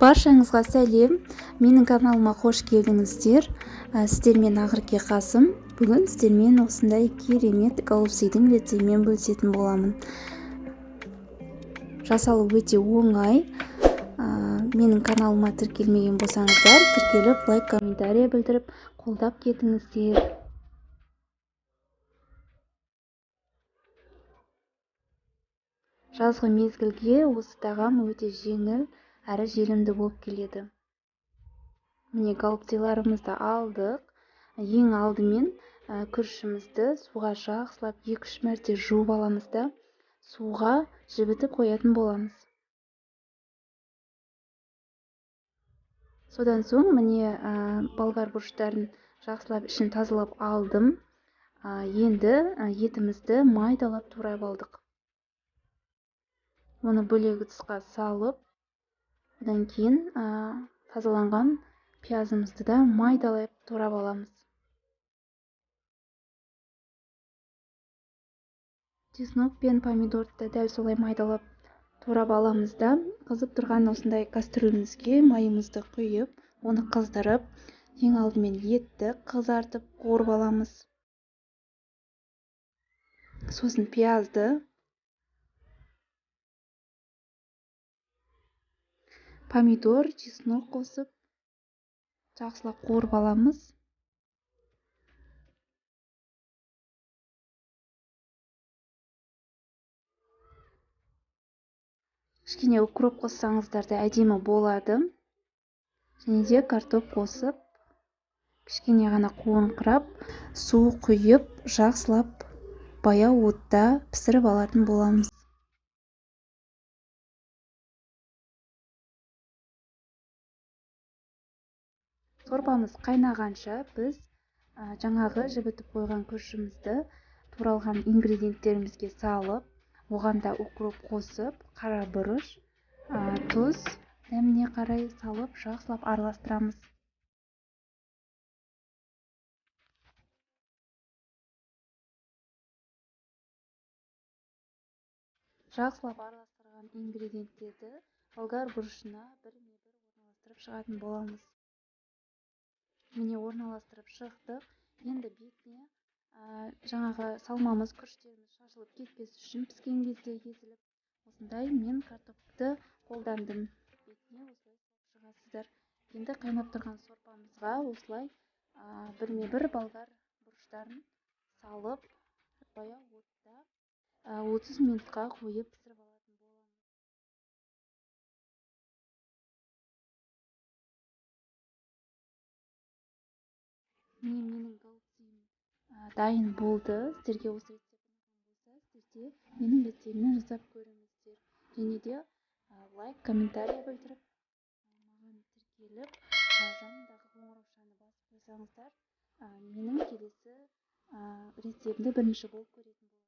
Баршаңызға сәлем. Менің каналыма қош келдіңіздер. Сіздермен Ақерке Қасым. Бүгін сіздермен осындай керемет голубцыйдың рецептімен бөлісетін боламын. Жасалу өте оңай. Менің каналыма тіркелмеген болсаңыздар, тіркеліп, лайк, комментарий білдіріп, қолдап кетіңіздер. Жазғы мезгілге осы тағам өте жеңіл әрі желімді болып келеді. Міне, голубцыйларымызды алдық. Ең алдымен күрішімізді суға жақсылап 2-3 мәрте жуып аламыз да, суға жібітіп қоятын боламыз. Содан соң міне, болгар бұрыштарын жақсылап ішін тазалап алдым. Енді етімізді майдалап турап алдық. Оны бөлек ыдысқа салып, одан кейін тазаланған пиязымызды да майдалап турап аламыз. Чеснок пен помидорды да дәл солай майдалап турап аламыз да, қызып тұрған осындай кастрюлімізге майымызды құйып, оны қыздырып, ең алдымен етті қызартып қуырып аламыз. Сосын пиязды, помидор, чеснок қосып, жақсылап қуырып аламыз. Кішкене укроп қоссаңыздар да әдемі болады. Және де картоп қосып, кішкене ғана қуырыңқырап, су құйып, жақсылап баяу отта пісіріп алатын боламыз. Сорпамыз қайнағанша біз жаңағы жібітіп қойған күрішімізді туралған ингредиенттерімізге салып, оған да укроп қосып, қара бұрыш, тұз дәміне қарай салып, жақсылап араластырамыз. Жақсылап араластырған ингредиенттерді болгар бұрышына бірме-бір орналастырып шығатын боламыз. Міне, орналастырып шықтық. Енді бетіне жаңағы салмамыз, күріштеріміз шашылып кетпес үшін піскен кезде езіліп, осындай мен картопты қолдандым. Бетіне осылай салып шығасыздар. Енді қайнап тұрған сорпамызға осылай бірме-бір болгар бұрыштарын салып, баяу отта 30 минутқа қойып пісіріп алатын боламыз. Міне, менің голубцыйым дайын болды. Сіздерге осы рецепт ұнаған болса, сіздер де менің рецептіммен жасап көріңіздер. Және де лайк, комментарий білдіріп, маған тіркеліп, жанындағы қоңыраушаны басып қойсаңыздар, менің келесі рецептімді бірінші болып көретін боласыздар.